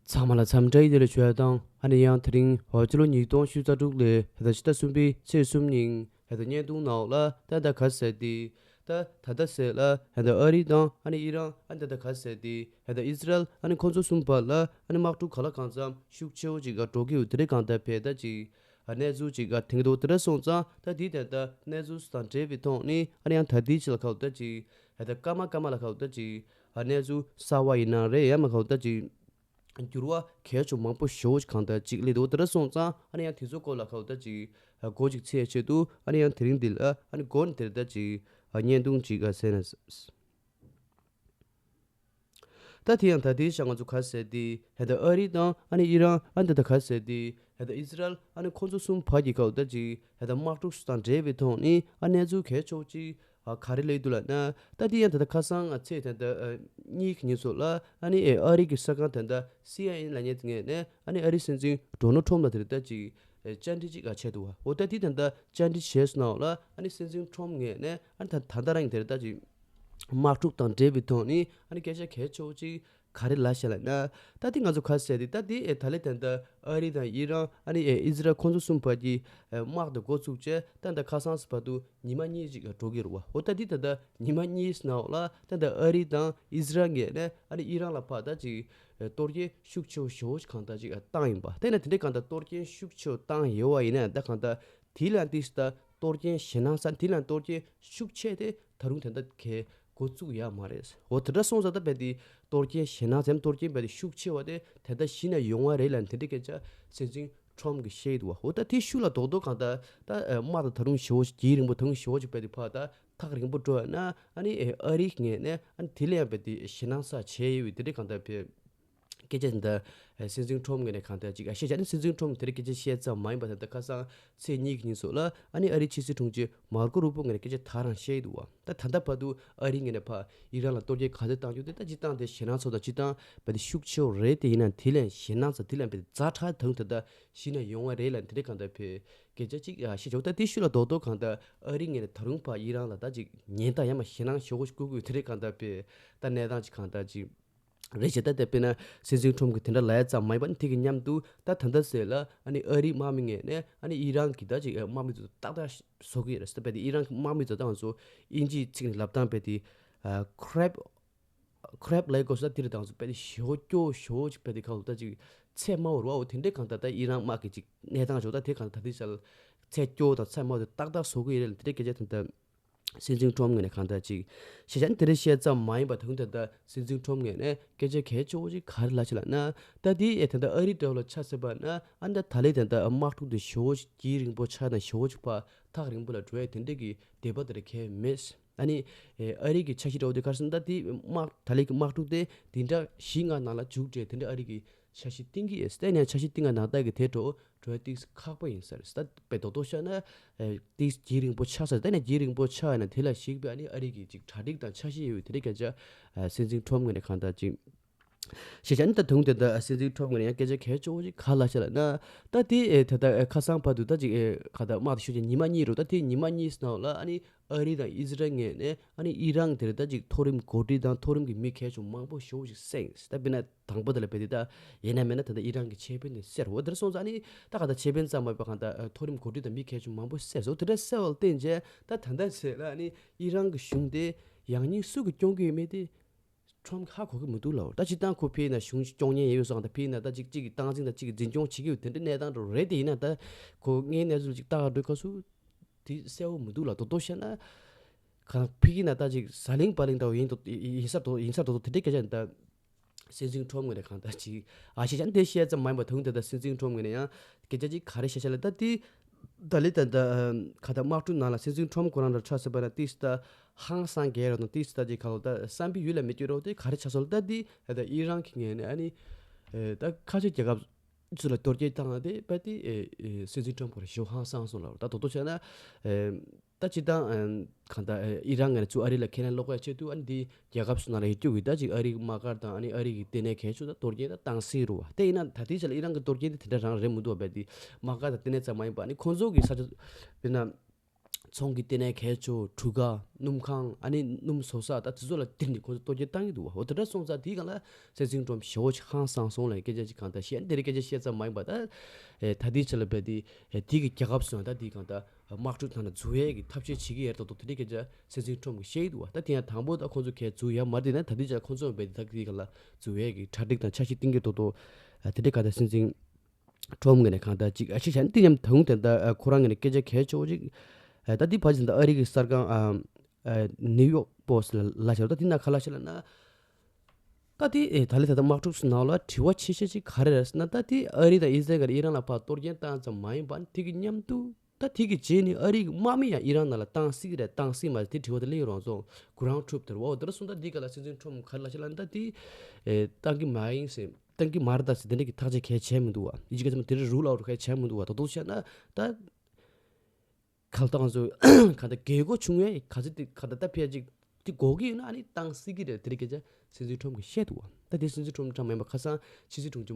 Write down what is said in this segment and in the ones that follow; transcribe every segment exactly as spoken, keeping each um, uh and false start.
ཚང་མ་ལ་འཚམས་འདྲི་ཡི་དེ་ལ་ཞུ་ཡ་དང་ཨ་ནི་ཡང་དེ་རིང་ཧོ་ཕྱི་ལོ་ཉིས་སྟོང་ཉི་ཤུ་རྩ་དྲུག་ལོའི་ཧེ་ད་ཕྱི་ཟླ་གསུམ་པའི་ཚེས་གསུམ་ཉིན་ཧེ་ད་བརྙན་ཐུང་ནང་ལ་ད་ད་ག་ཟེར་ཏེ་ད་ད་ད་ཟེར་ལ་ཧེ་ད་ཨ་རི་དང་ཨ་ནི་ཨི་རན་ཨ་ནི་ད་ད་ག་ཟེར་ཏེ་ཧེ་ད་ཨི་ཟི་རལ་ཨ་ནི་ཁོང་ཚོ་གསུམ་བར་ལ་ཨ་ནི་དམག་འཁྲུག་ག་ལ་གང་འཚམ་ཤུགས་ཆེ་བོ་ཅིག་ག་འགྲོ་གི་ཡོད་དེ་རེད། གང་ལྟར་བས་ད་ཅིག་གནས་ཚུལ་ཅིག་ག་དེང་གི་འདུག་དེ་འདྲ་སོང་ཙང་ད་དེའི་དོན་དག་གནས་ཚུལ་དང་འབྲེལ་བའི་ཐོག་ནས་ཨ་ནི་ཡང་ད་དེའི་ཕྱི་ལ་ཁག་ད་ཅིག་ད་སྐར་མ་སྐར་མ་ལ་ཁག་ད་ཅིག་གནས་ཚུལ་གསར་བ་ཡིན་ན་རེད། ཡང་མ་ཁག་ད་ཅིག་འགྱུར་བ་གལ་ཆེ་མང་པོ་ཞེ་པོ་ཅིག་གང་ད་ཅིག་སླེབས་འདུག་དེ་འདྲ་སོང་ཙང་ཨ་ནི་ཡང་དེ་ཚོ་སྐོར་ལ་ཁག་ད་ཅིག་འགོ་ཅིག་ཚེས་ཆེད་དུ་ཨ་ནི་ཡང་དེ་རིང་འདི་ལ་ཨ་ནི་འགོ་ནས་དེར་ད་ཅིག་བརྙན་ཐུང་ཅིག་ག་ཟེར་ན། ད་དེ་ཡང་ད་དེའི་ཆ་ང་ཚོ་ག་ཟེར་ཏེ་ཧེ་ད་ཨ་རི་དང་ཨ་ནི་ཨི་རན་ཨ་ནི་ད་ག་ཟེར་ཏེ་ཧེ་ད་ཨི་ཟི་རལ་ཨ་ནི་ཁོང་ཚོ་གསུམ་བར་གྱི་ཁག་ད་ཅིག་ཧེ་ད་དམག་འཁྲུག་དང་འབྲེལ་བའི་ཐོག་ནས་ཨ་གནས་ཚུལ་གལ་ཆེ་བོ་ཅིག་ཨ་ག་རེ་སླེབས་འདུག་ལབ་ན། ད་དེ་ཡང་ད་ད་ཁ་སང་ཨ་ཚེས་ད་ད་ཨ་གཉིས་ཀྱི་ཉིན་སོགས་ལ་ཨ་ནི་ཨེ་ཨ་རི་གི་གསར་ཁང་ད་ད་སི་ཨའི་ཨེན་ལབ་མཁན་དེ་ངོས་ནས་ཨ་ནི་ཨ་རི་སྲིད་འཛིན་ཌོ་ནལ་ཊམ་ལ་དེར་ད་ཅིག་ཨེ་བཅར་འདྲི་ཅིག་ཨ་བྱས་འདུག་བ། འོ་ད་དེ་ད་ད་བཅར་འདྲི་བྱས་སོང་ན་འོ་ལ་ཨ་ནི་སྲིད་འཛིན་ཊམ་ངོས་ནས་ཨ་ནི་ད་ད་ད་རང་གི་དེར་ད་ཅིག་དམག་འཁྲུག་དང་འབྲེལ་བའི་ཐོག་ནས་ཨ་ནི་སྐད་ཆ་གལ་ཆེ་བོ་ཅིག་ག་རེ་ལབ་ཤག་ལབ་ན། ད་དེ་ང་ཚོ་ག་ཟེར་ཏེ་ད་དེ་ཨེ་ད་ལེ་ད་ད་ཨ་རི་དང་ཨི་རན་ཨ་ནི་ཨེ་ཨི་ཟི་རལ་ཁོང་ཚོ་གསུམ་བར་གྱི་ཨེ་དམག་དེ་འགོ་ཚུགས་བྱས་ད་ད་ཁ་སང་སི་བར་དུ་ཉི་མ་གཉིས་ཅིག་འགྲོ་གི་རེད་བ། འོ་ད་དེ་ད་ད་ཉི་མ་གཉིས་ནང་ལ་ད་ད་ཨ་རི་དང་ཨི་ཟི་རལ་ངོས་ནས་ཨ་ནི་ཨི་རན་ལ་ཕར་ད་ཅིག་ཨེ་གཏོར་སྐྱོན་ཤུགས་ཆེ་བོ་ཞེ་པོ་ཅིག་གང་ད་ཅིག་ཨེ་བཏང་ཡིན་པ། དེ་ན་དེ་འདྲའི་གང་ད་གཏོར་སྐྱོན་ཤུགས་ཆེ་བོ་བཏང་ཡོད་བ་ཡིན་ན་ད་གང་ད། དེ་ལ་ཏིས་ད་གཏོར་སྐྱོན་ཞེད་སྣང་ས་དེ་ལ་གཏོར་སྐྱོན་ཤུགས་ཆེ་དེ་ད་རུང་དེ་འདྲ་གས་འགོ་བཙུགས་ཡ་མ་རེད། འོ་དེ་འདྲ་སོང་ཙང་ད་རྦད་དེ་གཏོར་སྐྱོན་ཞེད་སྣང་ཙམ་གཏོར་སྐྱོན་རྦད་དེ་ཤུགས་ཆེ་བ་དེ་དེ་འདྲ་གཞི་ནས་ཡོང་བ་རེད་ལབ་དེ་འདྲའི་སྐད་ཆ་སྲིད་འཛིན་ཁྲོམ་གིས་བཤད་འདུག་བ། འོ་ད་དེ་ཤུགས་ལ་རྡོག་རྡོག་གང་ད་ད་དམག་ད་ད་རུང་ཞེ་པོ་ཞིག་རྒྱུན་རིང་པོ་ད་རུང་ཞེ་པོ་ཞིག་རྦད་དེ་ཕར་ད་ཐག་རིང་པོ་འགྲོ་ཡ་ན་ཨ་ནི་ཨ་རིའི་ངོས་ནས་ཨ་ནི་དེ་ལ་ཡང་རྦད་དེ་ཞེད་སྣང་ས་བྱས་ཡོད་པའི་དེ་འདྲའི་གང་ད་བས། སྐད་ཆ་དེ་འདྲ་སྲིད་འཛིན་ཁྲོམ་ངོས་ནས་གང་ལྟར་ཅིག་ཨ་བཤད་བྱས་ནས་སྲིད་འཛིན་ཁྲོམ་དེ་རིང་སྐད་ཆ་བཤད་ཙམ་མ་ཡིན་པ་ད་ལྟ་ཁ་སང་ཚེས་གཉིས་ཀྱི་ཉིན་སོགས་ལ་ཨ་ནི་ཨ་རིའི་ཕྱི་སྲིད་དྲུང་ཆེ་མར་ཀོ་རུ་པོ་ངོས་ནས་སྐད་ཆ་དེ་རང་བཤད་ཡི་འདུག་བ། ད་ད་ལྟ་བར་དུ་ཨ་རིའི་ངོས་ནས་ཕར་ཨི་རན་ལ་གཏོར་རྒོལ་ག་ཚོད་བཏང་རྒྱུ་དེ་ད་སྤྱིར་བཏང་དེ་ཞེད་སྣང་ཚོགས་དང་སྤྱིར་བཏང་བ་དེ་ཤུགས་ཆེ་བ་རེད། དེ་ཡིན་ན་དེ་ལས་ཞེད་སྣང་ཚ་དེ་ལས་བ་དེ་ཛ་དྲག་ད་རུང་ད་ལྟ་གཞི་ནས་ཡོང་བ་རེད་ལབ་དེ་འདྲ་གང་ལྟར་བས་སྐད་ཆ་ཅིག་ཨ་བཤད་ཆོག་ད་དེ་ཤུགས་ལ་རྡོག་རྡོག་གང་ལྟར་ཨ་རིའི་ངོས་ནས་ད་རུང་ཕར་ཨི་རན་ལ་ད་ཅིག་ཉེན་བརྡ་ཡང་མ་ཞེད་སྣང་ཞེ་པོ་ཞིག་བསྐུལ་དགོས་དེ་འདྲ་གང་ལྟར་བས་ད་གནས་སྟངས་ཅིག་གང་ལྟར་ཅིག་རེད་བྱས། ད་དེ་དཔེར་ན་སྲིད་འཛིན་ཁྲོམ་གྱིས་དེ་འདྲ་ལབ་ཡ་ཙམ་མ་ཡིན་པ་ནི་དེ་གི་མཉམ་དུ་ད་ད་ལྟ་ཟེར་ལ་ཨ་ནི་ཨ་རིའི་དམག་མི་ངོས་ནས་ཨ་ནི་ཨི་རན་གྱི་ད་ཅིག་དམག་མི་ཚོ་ཏག་ཏག་བཟོ་གི་ཡོད་རེད་ཟེར། དཔེ་དེ་ཨི་རན་གྱི་དམག་མི་ཚོ་ད་ང་ཚོ་དབྱིན་ཇིའི་ཚིག་ནས་ལབ་སྟངས་དཔེ་དེ་ཁྲེབ་ཁྲེབ་ལའི་གོ་ས་དེ་རེད། ད་ང་ཚོ་དཔེ་དེ་ཞེ་པོ་སྐྱོ་བོ་ཞེ་པོ་ཅིག་དཔེ་དེ་གང་ལ་ད་ཅིག་ཚད་དམའ་བོ་རེད་བ། འོ་དེ་འདྲའི་གང་ལྟར་ད་ཨི་རན་དམག་གི་ཅིག་གནས་སྟངས་ཞོག་ད་དེ་གང་ལྟར་ད་དེ་ས་ལ་ཚད་སྐྱོ་བོ་དང་ཚད་དམའ་བོ་དེ་ཏག་ཏག་བཟོ་གི་ཡོད་རེད་ལ་དེ་འདྲའི་སྐད་ཆ་དེ་ད། སྲིད་འཛིན་ཁྲོམ་ངོས་ནས་གང་ལྟར་ཅིག་ཤེས་བྱ་ནི་དེ་རིང་བཤད་ཙམ་མ་ཡིན་པ་ད་དུང་ད་ལྟ་སྲིད་འཛིན་ཁྲོམ་ངོས་ནས་སྐད་ཆ་གལ་ཆེ་བོ་ཅིག་ག་རེ་ལབ་ཤག་ལབ་ན། ད་དེ་ཨེ་ད་ལྟ་ཨ་རི་འདྲ་བོ་ལ་ཆ་བཞག་པ་ན་ཨ་ད་ད་ལས་ད་ལྟ་དམག་འཁྲུག་དེ་ཞེ་པོ་ཅིག་རྒྱུན་རིང་པོ་ཆགས་དང་ཞེ་པོ་ཅིག་ཕར་ཐག་རིང་པོ་ལ་འགྲོ་ཡ་དེ་འདྲ་གི་འདོད་པ་དེ་འདྲ་གང་ཡང་མེད། ཨ་ནི་ཨེ་ཨ་རི་གི་འཆར་གཞི་འདྲ་བོ་དེ་ག་རེ་ཟེར་ན་ད་དེ་དམག་ད་ལས་ཀྱི་དམག་འཁྲུག་དེ་འདི་འདྲ་བཞི་ལྔ་ནང་ལ་མཇུག་སྒྲིལ་དེ་འདྲ་ཨ་རི་གི་འཆར་གཞི་བཏིང་གི་ཡོད། དེ་ནས་འཆར་གཞི་བཏིང་ག་ནང་ལྟར་གྱི་དེ་འགྲོ་འགྲོ་ཡ་ཏིག་ཁག་པོ་ཡིན་ས་རེད། ད་དཔེ་རྡོག་རྡོག་བཤད་ན་ཏིག་རྒྱུན་རིང་པོ་ཆགས་ས་རེད། ད་ནས་རྒྱུན་རིང་པོ་ཆགས་ཡིན་ན་དེ་ལ་གཞིགས་པའི་ཨ་ནི་ཨ་རི་གི་ཅིག་གྲ་སྒྲིག་དང་འཆར་གཞི་ཡོད་དེ་རིགས་སྐད་ཆ་སྲིད་འཛིན་ཁྲོམ་ངོས་ནས་གང་ལྟར་ཅིག་ཤེས་བྱ་ནི་ད་དུང་དེ་ད་སྲིད་འཛིན་ཁྲོམ་ངོས་ནས་ཡང་སྐད་ཆ་གལ་ཆེ་བོ་ཅིག་ག་ལབ་ཤག་ལབ་ན། ད་དེ་ད་ལྟ་ཁ་སང་བར་དུ་ད་ཅིག་ག་ད་དམག་དེ་ཤུགས་ཆེ་ཉི་མ་གཉིས་རུ་ད་དེ་ཉི་མ་གཉིས་ནང་ལ་ཨ་ནི་ཨ་རི་དང་ཨི་ཟི་རལ་ངོས་ནས་ཨ་ནི་ཨི་རན་དེར་ད་ཅིག་མཐོ་རིམ་འགོ་ཁྲིད་དང་མཐོ་རིམ་གྱི་མི་གལ་ཆེན་མང་པོ་ཞེ་པོ་ཅིག་བསད་ཡིན། ད་དཔེར་ན་དང་པོ་དེ་ལ་བལྟས་ཏེ་ད་ཡིན་ན་མིན་ན་ད་ལྟ་ཨི་རན་གྱི་ཁེ་ཕན་དེ་སེལ་འོ་དེར་སོང་ཙང་ཨ་ནི་ད་ག་ད་ཁེ་ཕན་ཙམ་མ་ཡིན་པ་གང་ལྟར་མཐོ་རིམ་འགོ་ཁྲིད་དང་མི་གལ་ཆེན་མང་པོ་བསད་སོང་། དེ་འདྲ་བསད་པ་ལ་བརྟེན་བྱས་ད་ད་ལྟ་ཟེར་ལ་ཨ་ནི་ཨི་རན་གྱི་གཞུང་དེ་ཡང་སྙིང་སུ་གིས་སྐྱོང་གི་ཡོད་མེད་དེ་ཁྲོམ་ཧ་གོ་གི་མི་འདུག་ལབ། ད་སྤྱིར་བཏང་ཁོ་ཕེབས་ན་གཞུང་སྐྱོང་མཁན་ཡོད་སོང་། ད་ཕེབས་ན་ད་ཅིག་གཅིག་གིས་སྟངས་འཛིན་དང་གཅིག་གིས་འཛིན་སྐྱོང་བྱེད་ཀྱི་ཡོད་དེ་འདྲ་གནས་སྟངས་འདྲ་རེད། དེ་ཡིན་ན་ད་ཁོ་ངའི་གནས་ཚུལ་ཅིག་ལྟ་ག་འགྲོ་སྐབས་སུ། དེ་གསལ་བོ་མི་འདུག་ལ། རྡོག་རྡོག་བཤད་ན། གང་ཕ་གི་ན་ད་ཅིག་ཟ་ལིང་པ་ལིང་ད་ཡིན་དོ་ཡིན་ས་རྡོག་ཡིན་ས་རྡོག་རྡོག་དེ་འདྲའི་སྐད་ཆ་ད། སྲིད་འཛིན་ཁྲོམ་ངོས་ནས་གང་ལྟར་ཅིག་ཨ་ཤེས་ཅན་དེ་བཤད་ཙམ་མ་ཡིན་པ་དུང་དེ་ད་སྲིད་འཛིན་ཁྲོམ་ངོས་ནས་ཡང་སྐད་ཆ་ཅིག་ག་རེ་བཤད་ཤག་ལ་ད་དེ། ད་ལི་ད་ད་ག་ད་དམག་འཁྲུག་ནང་ལ་སྲིད་འཛིན་ཁྲོམ་ཁོ་རང་ལ་ཆ་ཟེར་བ་ན་ཏིས་ད་ཧང་སང་གེ་རོ་དང་ཏིས་ད་ཅིག་ག་ལོ་ད་བསམ་པའི་ཡུལ་ལ་མི་སྐྱོད་རོགས་དེ་ག་རེ་ཆགས་སོང་ལ་ད་དེ་ད་ཨི་རན་གྱི་ངོས་ནས་ཨ་ནི་ད་ཁ་ཆེ་རྒྱལ་ཁབ། ཚུར་ལ་གཏོར་རྒོལ་བཏང་སྟེ་པ་དེ་སྲིད་འཛིན་ཁྲོམ་ཁོ་ར་ཞོ་ཧང་སང་སོང་ལ། ད་དོ་དོ་བྱས་ན་ད་སྤྱིར་བཏང་གང་ལྟར་ཨི་རན་ངོས་ནས་ཚུར་ཨ་རི་ལ་ཁས་ལེན་སློག་ཡ་ཆེད་དུ་ཨ་ནི་དེ་རྒྱལ་ཁབ་སུ་ནང་ལ་ཡོད་རྒྱུ་གི་ད་ཅིག་ཨ་རིའི་དམག་སྒར་དང་ཨ་ནི་ཨ་རི་གི་ལྟེ་གནས་གལ་ཆེ་ད་གཏོར་རྒོལ་ད་བཏང་སྲིད་རུ་བ། དེ་ཡིན་ན་ད་ལྟའི་ཆ་ལ་ཨི་རན་གི་གཏོར་རྒོལ་དེ་དེ་འདྲ་རང་རེད་མི་འདུག་བ། དེ་དམག་སྒར་དང་ལྟེ་གནས་ཙམ་མ་ཡིན་པ་ཨ་ནི་ཁོང་ཚོ་གི་ས་ཆ་དཔེར་ན། ཚོང་གི་ལྟེ་གནས་གལ་ཆེ་བོ་གྲུ་ཁ། སྣུམ་ཁང་། ཨ་ནི་སྣུམ་བཟོ་ས། ད་དེ་ཚོ་ལ་དེ་འདྲའི་ཁོང་ཚོ་གཏོར་སྐྱོན་བཏང་གི་འདུག་བ། འོ་དེ་འདྲ་སོང་ཙང་དེའི་སྒང་ལ་སྲིད་འཛིན་ཁྲོམ་ཞེ་བོ་ཅིག་ཧང་སངས་སོང་ལབ་སྐད་ཆ་ཅིག་གང་ལྟར་བཤད། དེ་རིང་སྐད་ཆ་བཤད་ཙམ་མ་ཡིན་པ། ད་ཨེ་ད་དེའི་ཆ་ལ་བས་དེ་ཨེ་དེ་གི་རྒྱལ་ཁབ་སོང་ད་དེའི་སྒང་ད་དམག་འཁྲུག་ཐང་ན་འཛུལ་ཡས་ཀྱི་ཐབས་ཤེས་བྱེད་ཀྱི་ཡོད་རེད་མདོག་མདོག་དེ་འདྲའི་སྐད་ཆ་སྲིད་འཛིན་ཁྲོམ་གྱིས་བཤད་ཀྱི་འདུག་བ། ད་དེ་ཡང་དང་པོ་ད་ཁོང་ཚོ་གས་འཛུལ་ཡ་མ་རེད། དེ་ན་ད་དེའི་ཆ་ལ་ཁོང་ཚོ་བས་དེ་ད་དེའི་སྒང་ལ་འཛུལ་ཡས་ཀྱི་གྲ་སྒྲིག་དང་འཆར་གཞི་བཏིང་གི་མདོག་མདོག་ཨ་དེ་འདྲའི་སྒང་ད་སྲིད་འཛིན་ཁྲོམ་ངོས་ནས་གང་ལྟར་ཅིག་ཨ་ཤི་བྱས་ནས་དེ་མཉམ་ད་དུང་དེ་འདྲ་ཨ་ཁོ་རང་ངོས་ནས་སྐད་ཆ་གལ་ཆེ་བོ་ཅིག་ཨ་ད་དེ་ཕལ་ཆེར་ད་ཨ་རི་གི་གསར་ཁང་ཨ་ཨ་ནིའུ་ཡོག་པོ་སི་ལ་ལ་བྱས་ད་དེ་ན་ག་ལ་ཤི་ལ་ན། ད་དེ་ཨེ་ད་ལི་ད་ལྟ་དམག་འཁྲུག་སུ་ནང་ལ་དྲི་བ་ཆེ་ཤོས་ཅིག་ག་རེ་རེད་ཟེར་ན། ད་དེ་ཨ་རི་དང་ཨི་ཟ་རེལ་གྱིས་ཨི་རན་ལ་ཕར་གཏོར་སྐྱོན་བཏང་ཙམ་མ་ཡིན་པར་དེ་གི་མཉམ་དུ་ད་དེ་གི་རྗེས་ནས་ཨ་རི་གི་དམག་མི་ཡང་ཨི་རན་ནང་ལ་བཏང་སྲིད་ཀྱི་རེད། བཏང་སྲིད་མ་རེད། དེ་དྲི་བ་དེ་སླེབས་ཡོང་རོགས་སོང་། གྷ་རའུན་ཌི་ཊུ་རུབ་དེ་རེད་བ། འོ་དེ་འདྲ་སོང་ད་དེ་ག་ལ་སྲིད་འཛིན་ཁྲོམ་ག་རེ་ལབ་ཤག་ལབ་ན། ད་དེ་ཨེ་བཏང་གི་མ་ཡིན་ཟེར། བཏང་གི་མ་རེད་ད་ཟེར་དེ་འདྲ་གི་ཐག་གཅོད་གལ་བྱས་མི་འདུག་བ། ཡི་གེ་ཚང་མ་དེ་རིང་རུལ་ཨའུཊ་གལ་བྱས་མི་འདུག་བ། ད་དུང་བཤད་ན་ད། གལ་ཏེ་ང་ཚོ་ག་ད་རྒྱལ་སྒོ་ཆུང་བས་ག་ཚོད་དེ་ག་ད་ད་ཕལ་ཆེར་དེ་དགོས་ཀྱི་ཡོད་ན་ཨ་ནི་བཏང་སྲིད་ཀྱི་རེད། དེ་རིང་སྐད་ཆ་སྲིད་འཛིན་ཁྲོམ་གྱིས་བཤད་འདུག་བ། ད་དེ་སྲིད་འཛིན་ཁྲོམ་ཁྲམ་མེད་པ་ཁ་སང་ཕྱི་སྲིད་དྲུང་ཆེ་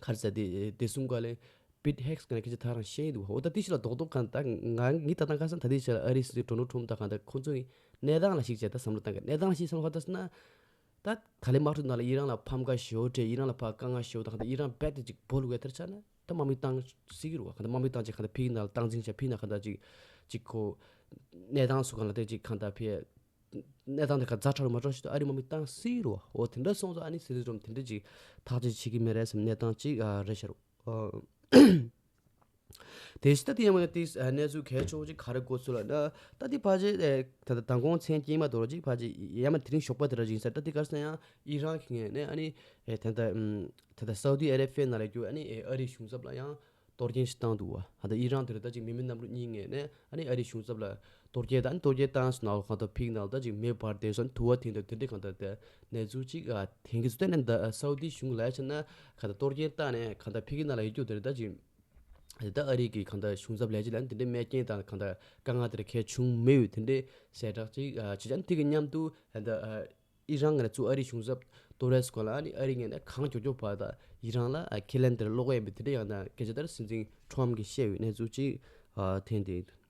ག་རེ་ཟེར་དེ་དེ་གསུམ་ཀ་ལས་པིཊ་ཧེག་སི་ག་ནས་སྐད་ཆ་ཐག་རང་བཤད་འདུག་བ། འོ་ད་དེ་ཞིག་ལ་རྡོག་རྡོག་ག་ད་ང་ངའི་ལྟ་སྟངས་ཁ་སང་ད་དེ་ཞིག་ལ་ཨ་རིའི་སྲིད་འཛིན་ཌོ་ནལ་ཁྲོམ་ད་ག་ད་ཁོང་ཚོ་ཡི་གནས་སྟངས་ལ་ཞིག་བྱས་ད་བསམ་བློ་བཏང་གི། གནས་སྟངས་ལ་ཞིག་བསམ་བློ་ག་ད་ཟེར་ན། ད་ད་ལན་དམག་འཁྲུག་ནང་ལ་ཨི་རན་ལ་ཕམ་ཁ་ཞེ་པོ་སྤྲད། ཨི་རན་ལ་ཕར་དཀའ་ངལ་ཞེ་པོ་དང་། གང་ལྟར་ཨི་རན་རྦད་དེ་ཅིག་སྦོ་ལུག་ཡ་དེར་ཆགས་ན་ད་དམག་མི་བཏང་སྲིད་ཀྱི་རེད་བ། གང་ལྟར་དམག་མི་བཏང་ཅིག་གང་ལྟར་ཕི་གི་ནང་ལ་སྟངས་འཛིན་བྱས། ཕི་ནང་གང་ལྟར་ཅིག་ཅིག་ཁོ་གནས་སྟངས་སུ་གང་ལ་དེ་ཅིག་གང་ལྟར་ཕི་གནས་སྟངས་དེ་ག་ཛ་དྲག་རུ་མ་འགྲོ་ཞིག་ཏུ་ཨ་རི་དམག་མི་བཏང་སྲིད་ཀྱི་རེད་བ། འོ་དེ་འདྲ་སོང་ཙང་ཨ་ནི་སྲིད་འཛིན་ཁྲོམ་དེ་འདྲ་ཅིག་ཐག་གཅོད་བྱེད་ཀྱི་མེད་རེད་བསམ་གནས་སྟངས་ཅིག་ཨ་རེད་ཤག་རོ། དེ་བཞིན་ད་དེ་ཡང་མ་དེ་གནས་ཚུལ་གལ་ཆེ་བོ་ཅིག་ག་རེ་གོ་ཚུལ་ལ་ན། ད་དེ་ཕལ་ཆེར་ད་ལྟ་མདང་དགོང་མཚན་དཀྱིལ་མ་དོར་ཅིག་ཕལ་ཆེར་ཡ་མ་དེ་རིང་ཞོགས་པ་དེ་ར་ཡིན་ས། ད་དེ་ག་རེ་ཟེར་ན་ཡང་ཨི་རན་གྱི་ངོས་ནས་ཨ་ནི་ད་ལྟ་ད་ལྟ་སའུ་ཏི་ཨ་རེ་བྷི་ཡ་ནང་ལ་རྒྱུ་ཨ་ནི་ཨ་རིའི་གཞུང་ཚབ་ལ་ཡང་གཏོར་སྐྱོན་ཞིག་བཏང་འདུག་བ། ད་ལྟ་ཨི་རན་དེ་ར་ད་ཅིག་མི་མེད་གནམ་གྲུ་གཉིས་ངོས་ནས་ཨ་ནི་ཨ་རིའི་གཞུང་ཚབ་ལ་གཏོར་སྐྱོན་དང་གཏོར་སྐྱོན་བཏང་སོང་ན་གང་ལྟར་ཕི་གི་ནང་ལ་ད་ཅིག་མེ་འབར་བསྡད་སོང་། དུ་བ་འཐེན་འདུག་དེ་འདྲའི་གང་ལྟར་དེ་གནས་ཚུལ་ཅིག་ཐོན་གྱི་འདུག་དེ་ནས་ད་སའུ་ཏི་གཞུང་ལ་ཡ་བྱས་ན་གང་ལྟར་གཏོར་སྐྱོན་བཏང་ནས་གང་ལྟར་ཕི་གི་ནང་ལ་ཡོད་རྒྱུ་དེ་ར་ད་ཅིག་ད་ཨ་རི་གི་གང་ལྟར་གཞུང་ཚབ་ལས་བྱེད་ལ་དེ་འདྲའི་རྨས་སྐྱོན་དང་གང་ལྟར་དཀའ་ངལ་དེ་འདྲ་གང་ཡང་བྱུང་མེད་པའི་དེ་འདྲའི་གསལ་བསྒྲགས་ཅིག་ཨ་བྱས་ཙང་དེ་གི་མཉམ་དུ་ད་ལྟ་ཨ་ཨི་རན་ངོས་ནས་ཚུར་ཨ་རིའི་གཞུང་ཚབ་གཏོར་བའི་སྐོར་ལ་ཨ་ནི་ཨ་རི་ངོས་ནས་གང་མགྱོགས་མགྱོགས་བར་དུ་ཨི་རན་ལ་ཨ་ཁས་ལེན་དེ་འདྲ་སློག་གི་ཡིན་པའི་དེ་འདྲ་ཡང་ན་སྐད་ཆ་དེ་འདྲ་སྲིད་འཛིན་ཁྲོམ་གྱིས་བཤད་པའི་གནས་ཚུལ་ཅིག་ཨ་ཐོན་བསྡད་ཡོད།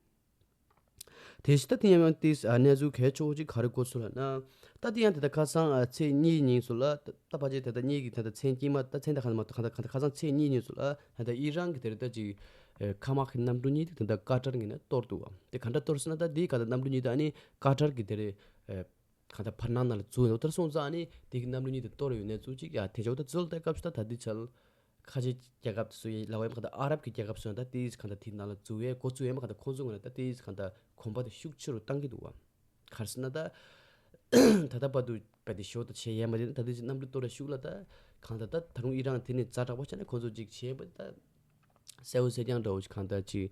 དེ་བཞིན་ད་དེ་ཡང་དེ་གནས་ཚུལ་གལ་ཆེ་བོ་ཅིག་ག་རེ་གོ་ཚུལ་ལ་ན། ད་དེ་ཡང་དེ་ལྟར་ཁ་སང་ཨ་ཚེས་གཉིས་ཉིན་སུ་ལ་ད་ད་ཕལ་ཆེར་དེ་ལྟར་གཉིས་ཀྱི་དེ་ལྟར་མཚན་དཀྱིལ་མ་ད་མཚན་ད་ག་ན་མ་གཏོགས་གང་ལྟར་གང་ལྟར་ཁ་སང་ཚེས་གཉིས་ཉིན་སུ་ལ་ད་ལྟ་ཨི་རན་གྱི་དེ་རེད་ད་ཅིག་ཨེ་མཁའ་དམག་གི་གནམ་གྲུ་གཉིས་དེ་དེ་ལྟར་ཀ་ཏར་ངོས་ནས་གཏོར་འདུག་བ། དེ་ག་འདྲ་གཏོར་ཟེར་ན་ད་དེ་ག་ད་གནམ་གྲུ་གཉིས་དེ་ཨ་ནི་ཀ་ཏར་གྱི་དེ་རེད་ཨེ་ག་ད་བར་སྣང་ནང་ལ་འཛུལ་ཡོད། དེར་སོང་ཙང་ཨ་ནི་དེ་གི་གནམ་གྲུ་གཉིས་དེ་གཏོར་ཡོད་གནས་ཚུལ་ཅིག་ཡ་དེ་ཆོག་ད་ཚོལ་ད་སྐབས་སུ་ད་ད་དེ་ཆལ། ཁ་ཆེ་རྒྱལ་ཁབ་དེ་ཚོ་ཡི་ལ་བ་ཡིན་པ་གང་ལྟར་ཨ་རབ་ཀྱི་རྒྱལ་ཁབ་སོང་ད་དེ་གང་ལྟར་དེའི་ནང་ལ་འཛུལ་བའི་འགོ་བཙུགས་ཡིན་པ་གང་ལྟར་ཁོང་ཚོ་ངོས་ནས་ད་དེ་གང་ལྟར་གོམ་པ་དེ་ཤུགས་ཆེ་རུ་བཏང་གི་འདུག་བ། ག་རེ་ཟེར་ན་ད་ད་ལྟ་བར་དུ་བས་དེ་ཞོ་ད་བྱས་ཡས་མ་དེ་ད་དེ་གནམ་གྲུ་གཏོར་བའི་ཤུགས་ལ་ད་གང་ལྟར་ད་ད་རུང་ཨི་རན་དེ་ནས་ཛ་དྲག་པ་བྱས་ན་ཁོང་ཚོ་ཅིག་བྱས་པ་ད་གསལ་བོ་གསལ་རྐྱང་འདྲ་བོ་ཞིག་གང་ལྟར་ཅིག་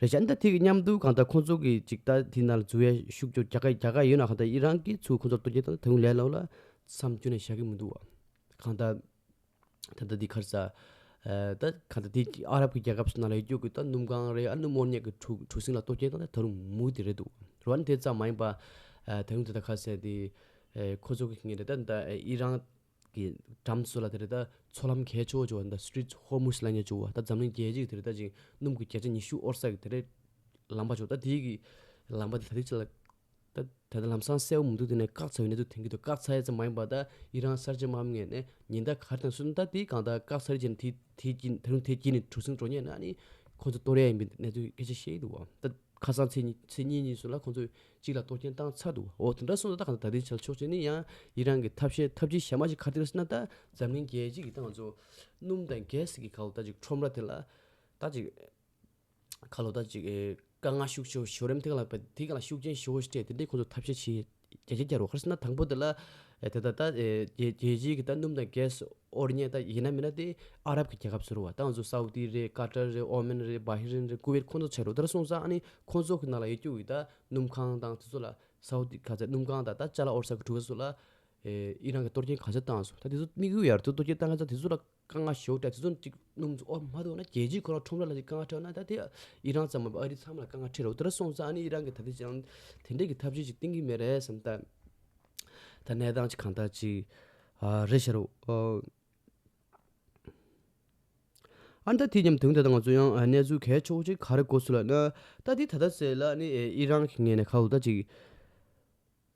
རེད་བྱས་ན་ད་དེ་གི་མཉམ་དུ་གང་ལྟར་ཁོང་ཚོ་གི་ཅིག་ད་དེ་ནང་ལ་འཛུལ་བའི་ཤུགས་ཆེ་རྒྱག་ག་རྒྱག་ག་ཡོད་ན་གང་ལྟར་ཨི་རན་གྱིས་ཚུར་ཁོང་ཚོར་གཏོར་སྐྱོན་བཏང་ད་དེ་རུང་ལས་སླ་བོ་ལ་མཚམས་སྐྱོན་ནས་བཞག་གི་མི་འདུག་བ། གང་ལྟར། ད་ལྟ་འདི་ག་རེ་ཟེར། ཨ་ད་གང་ལྟར་འདི་ཨ་རབ་ཀྱི་རྒྱལ་ཁབ་སོགས་ནང་ལ་ཡོད་རྒྱུ་གི་ད་སྣུམ་ཁང་རེད། ཨ་སྣུམ་དབོར་གནས་ཀྱི་གྲུ་གྲུ་གཟིངས་ལ་གཏོར་སྐྱོན་བཏང་ནས་ད་རུང་མུ་མཐུད་རེད་འདུག་རེད་བ། ཨ་ནི་དེ་ཙམ་མ་ཡིན་པ། ཨ་ད་རུང་དེ་ད་ག་རེ་ཟེར་དེ། ཨེ་ཁོ་ཚོ་གི་ངེས་རེད་ད་ད་ཨེ་ཨི་རན་གྱི་འགྲམ་སོགས་ལ་དེ་རེད་ད་མཚོ་ལམ་གལ་ཆེ་བོ་ཅིག་ཡོད་ད་སི་ཊི་རེཊ་ཧོར་མུཛ་ལབ་མཁན་ཅིག་ཡོད་བ། ད་འཛམ་གླིང་རྒྱལ་སྤྱི་གི་དེ་རེད་ད་ཅིག་སྣུམ་གྱི་བརྒྱ་ཆ་ཉི་ཤུ་དབོར་ས་གི་དེ་རེད་ལམ་པ་ཅིག་ཡོད། ད་དེ་གི་ལམ་པ་དེ་ད་ཐིག་ཆ་ལ། ད་ད་ལྟ་ལམ་སང་གསལ་བོ་མི་འདུག་དེ་ནས་བཀག་ཚར་བའི་གནས་ཚུལ་ཐོན་གྱི་འདུག་བཀག་ཚར་ཡས་ཙམ་མ་ཡིན་པར་ད་ཨི་རན་གསར་བརྗེ་དམག་མི་ངོས་ནས་ཉེན་བརྡ་ག་རེ་བཏང་སོང་ན་ད་དེ་གང་ལྟར་བཀག་ཚར་རྗེས་ནས་དེ་དེ་དཀྱིལ་ད་རུང་དེ་དཀྱིལ་ནས་གྲུ་གཟིངས་འགྲོ་མཁན་ན་ནི་ཁོང་ཚོ་གཏོར་ཡས་ཡིན་པའི་གནས་ཚུལ་སྐད་ཆ་བཤད་ཀྱི་འདུག་བ། ད་ཁ་སང་ཚེས་གཉིས་ཚེས་གཉིས་ཉིན་སོགས་ལ་ཁོང་ཚོས་གཅིག་ལ་གཏོར་སྐྱོན་བཏང་ཚར་འདུག་འོ་དེ་འདྲ་སོང་ཙང་ད་གང་ལྟར་ད་ལྟའི་ཆར་ཕྱོགས་གཅིག་ནས་ཡང་ཨི་རན་གྱི་ཐབས་ཤེས་ཐབས་ཇུས་གཞན་མ་ཞིག་ག་རེ་རེད་ཟེར་ན། ད་འཛམ་གླིང་རྒྱལ་སྤྱི་གི་ད་ང་ཚོ་སྣུམ་དང་གྷེ་སི་གི་ག་ལ་ད་ཅིག་ཁྲོམ་ར་དེ་ལ་ད་ཅིག་ཁ་ལོ་ད་ཅིག་ཨེ་དཀའ་ངལ་ཤུགས་ཆེ་བོ་ཞིག་རེད། དེ་ག་ལ་དེ་ག་ལ་ཤུགས་རྐྱེན་ཞེ་བོ་ཞིག་སྤྲད་དེ་འདྲའི་ཁོང་ཚོ་ཐབས་ཤེས་བྱེད་རྒྱ་ཆེ་རྒྱ་རོ། ག་རེ་ཟེར་ན་དང་པོ་དེ་ལ་ཨེ་དེ་ད་ད་ཨེ་རྒྱལ་རྒྱལ་སྤྱིའི་གི་ད་སྣུམ་དང་གྷེ་སི་དབོར་མཁན་ད་ཡིན་ན་མིན་ན་དེ་ཨ་རབ་ཀྱི་རྒྱལ་ཁབ་ཚོ་རེད་བ། ད་ང་ཚོ་སའུ་ཏི་རེད། ཀ་ཏར་རེད། ཨོ་མན་རེད། བྷ་ཧི་རིན་རེད། ཀུ་ཝེད་ཁོང་ཚོ་ཆགས་རེད། དེ་འདྲ་སོང་ཙང་ཨ་ནི་ཁོང་ཚོ་གི་ནང་ལ་ཡོད་རྒྱུ་གི་ད་སྣུམ་ཁང་དང་དེ་ཚོ་ལ་སའུ་ཏི་ག་ཚད་སྣུམ་ཁང་དང་ད་ཅ་ལག་དབོར་ས་གི་གྲུ་ཁ་ཚོ་ལ་ཨེ་ཨི་རན་གྱི་གཏོར་སྐྱོན་ག་ཚད་བཏང་སོང་། ད་དེ་ཚོ་དམིགས་ཡུལ་ཡར་དུ་གཏོར་སྐྱོན་བཏང་ག་ཚ་དེ་ཚོ་ལ་དཀའ་ངལ་ཞེ་པོ་སྤྲད། དེ་ཚོ་ཅིག་སྣུམ་ཚོ་དབོར་མ་ཐུབ་ན་རྒྱལ་སྤྱིའི་ཁོ་རང་ཁྲོམ་ར་ལ་ཅིག་དཀའ་ངལ་འཕྲད་ན་ད་དེ་ཨི་རན་ཙམ་མ་ཡིན་པར་ཨ་རི་ཚང་མ་ལ་དཀའ་ངལ་འཕྲད་རེད། དེ་འདྲ་སོང་ཙང་ཨ་ནི་ཨི་རན་གྱི་ད་དེ་ཅང་དེ་འདྲའི་གི་ཐབས་ཤེས་ཅིག་བཏིང་གི་མེད་རེད་བསམ། ད་ད་གནས་སྟངས་ཅིག་གང་ལྟར་ཅིག་ཨ་རེད་ཤག་རོ། ཨོ། ཨ་ནི་ད་དེ་མཉམ་དུ་ད་ལྟ་ང་ཚོ་ཡང་ཨ་གནས་ཚུལ་གལ་ཆེ་བོ་ཅིག་ག་རེ་གོ་སོང་ལབ་ན། ད་དེ་ད་ལྟ་ཟེར་ལ་ནི་ཨེ་ཨི་རན་གྱི་ངོས་ནས་ཁ་ལོ་ད་ཅིག་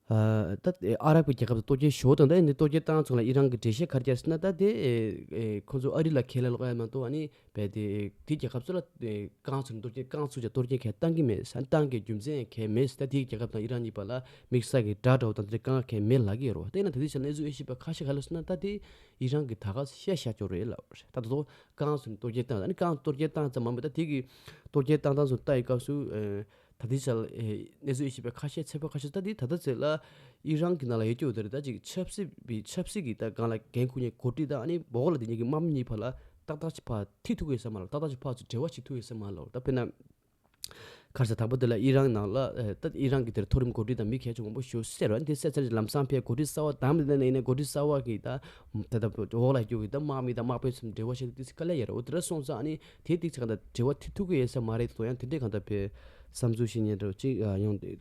ཨ་ད་ཨེ་ཨ་རབ་ཀྱི་རྒྱལ་ཁབ་ཚོ་གཏོར་སྐྱོན་ཞུ་དང་། ད་ནི་གཏོར་སྐྱོན་བཏང་ཚུལ་ལ་ཨི་རན་གྱི་འགྲེལ་བཤད་ག་རེ་བརྒྱབ་ཟེར་ན། ད་དེ་ཨེ་ཨེ་ཁོང་ཚོ་ཨ་རི་ལ་ཁས་ལེན་ལོག་ཡ་མ་གཏོགས། ཨ་ནི་བས་དེ་དེ་རྒྱལ་ཁབ་ཚོ་ལ་ཨེ་རྐང་ཚུགས་ནས་གཏོར་སྐྱོན་རྐང་ཚུགས་ཀྱང་གཏོར་སྐྱོན་གང་བཏང་གི་མེད། ཨ་ནི་བཏང་གི་རྒྱུ་མཚན་ཡང་གང་མེད་ཟེར། ད་དེ་རྒྱལ་ཁབ་དང་ཨི་རན་གཉིས་བར་ལ་དམིགས་བསལ་གྱི་དགྲ་འདྲ་བོ་དང་དེ་འདྲ་གང་གང་མེད་ལབ་ཀྱི་ཡོད་རེད་བ། དེ་ཡིན་ན་ད་ལྟའི་ཆར་གནས་ཚུལ་དབྱེ་ཞིབ་པ་ཁ་ཤས་ཁ་ལོ་ཟེར་ན། ད་དེ་ཨི་རན་གྱིས་ད་ག་བཤད་བཞག་ཀྱོག་རེད་ལབ་རེད། ད་དེ་ཚོ་རྐང་ཚུགས་ནས་གཏོར་སྐྱོན་བཏང་། ཨ་ནི་རྐང་གཏོར་སྐྱོན་བཏང་ཙམ་མ་མེད། ད་དེ་གི་གཏོར་སྐྱོན་བཏང་སྟངས་ཚོ་ལྟ་ཡི་སྐབས་སུ་ཨེ། ད་ལྟའི་ཆར་ཨེ་གནས་ཚུལ་དབྱེ་ཞིབ་པ་ཁ་ཤས་ཚོད་དཔག་ཁ་ཤས། ད་དེ་ད་ལྟ་ཚེ་ལ་ཨི་རན་གྱི་ནང་ལ་ཡོད་རྒྱུ་དེ་རེད། ད་ཅིག་ཆབ་སྲིད་པའི་ཆབ་སྲིད་ཀྱི་ད་སྒང་ལ་འགན་འཁུར་མཁན་འགོ་ཁྲིད་དང་། ཨ་ནི་འོག་ལ་དེ་གཉིས་ཀྱི་དམག་མི་གཉིས་བར་ལ་ཏག་ཏག་ཅིག་ཕར་ཐུག་ཐུབ་ཀྱི་ཡོད་ས་མ་རེད། ཏག་ཏག་ཅིག་ཕར་ཚུར་འབྲེལ་བ་བྱེད་ཐུབ་ཀྱི་ཡོད་ས་མ་རེད། ད་དཔེར་ན་ག་རེ་ཟེར། དང་པོ་དེ་ལ་ཨི་རན་ནང་ལ་ཨེ་ད་ཨི་རན་གྱི་དེར་མཐོ་རིམ་འགོ་ཁྲིད་དང་མི་གལ་ཆེ་མང་པོ་ཞིག་བསད་རེད། ཨ་ནི་དེ་བསད་ཚར་རྗེས་ལམ་སང་ཕར་འགོ་ཁྲིད་གསར་པ་བདམས། དེ་ནས་ཡིན་ན་འགོ་ཁྲིད་གསར་པ་གིས་ད་ད་ལྟ་འོག་ལ་ཡོད་ཀྱི་ད་དམག་མི་དང་དམག་དཔོན་ཚོ་འབྲེལ་བ་བྱེད་ཐུབ་དེ་དཀའ་ལས་ཡོད་རེད། འོ་དེ་འདྲ་སོང་ཙང་ཨ་ནི་དེ་ཏིག་ཙམ་གང་ལྟར་འབྲེལ་བ་ཐུབ་ཐུབ་ཀྱི་ཡོད་ས་མ་རེད་དོ། ཡང་དེ་འདྲའི་གང་ལྟར་བས་བསམ་ཚུལ་བཤད་མཁན་འདྲ་བོ་ཅིག་ཨ་ཡོང་དེ།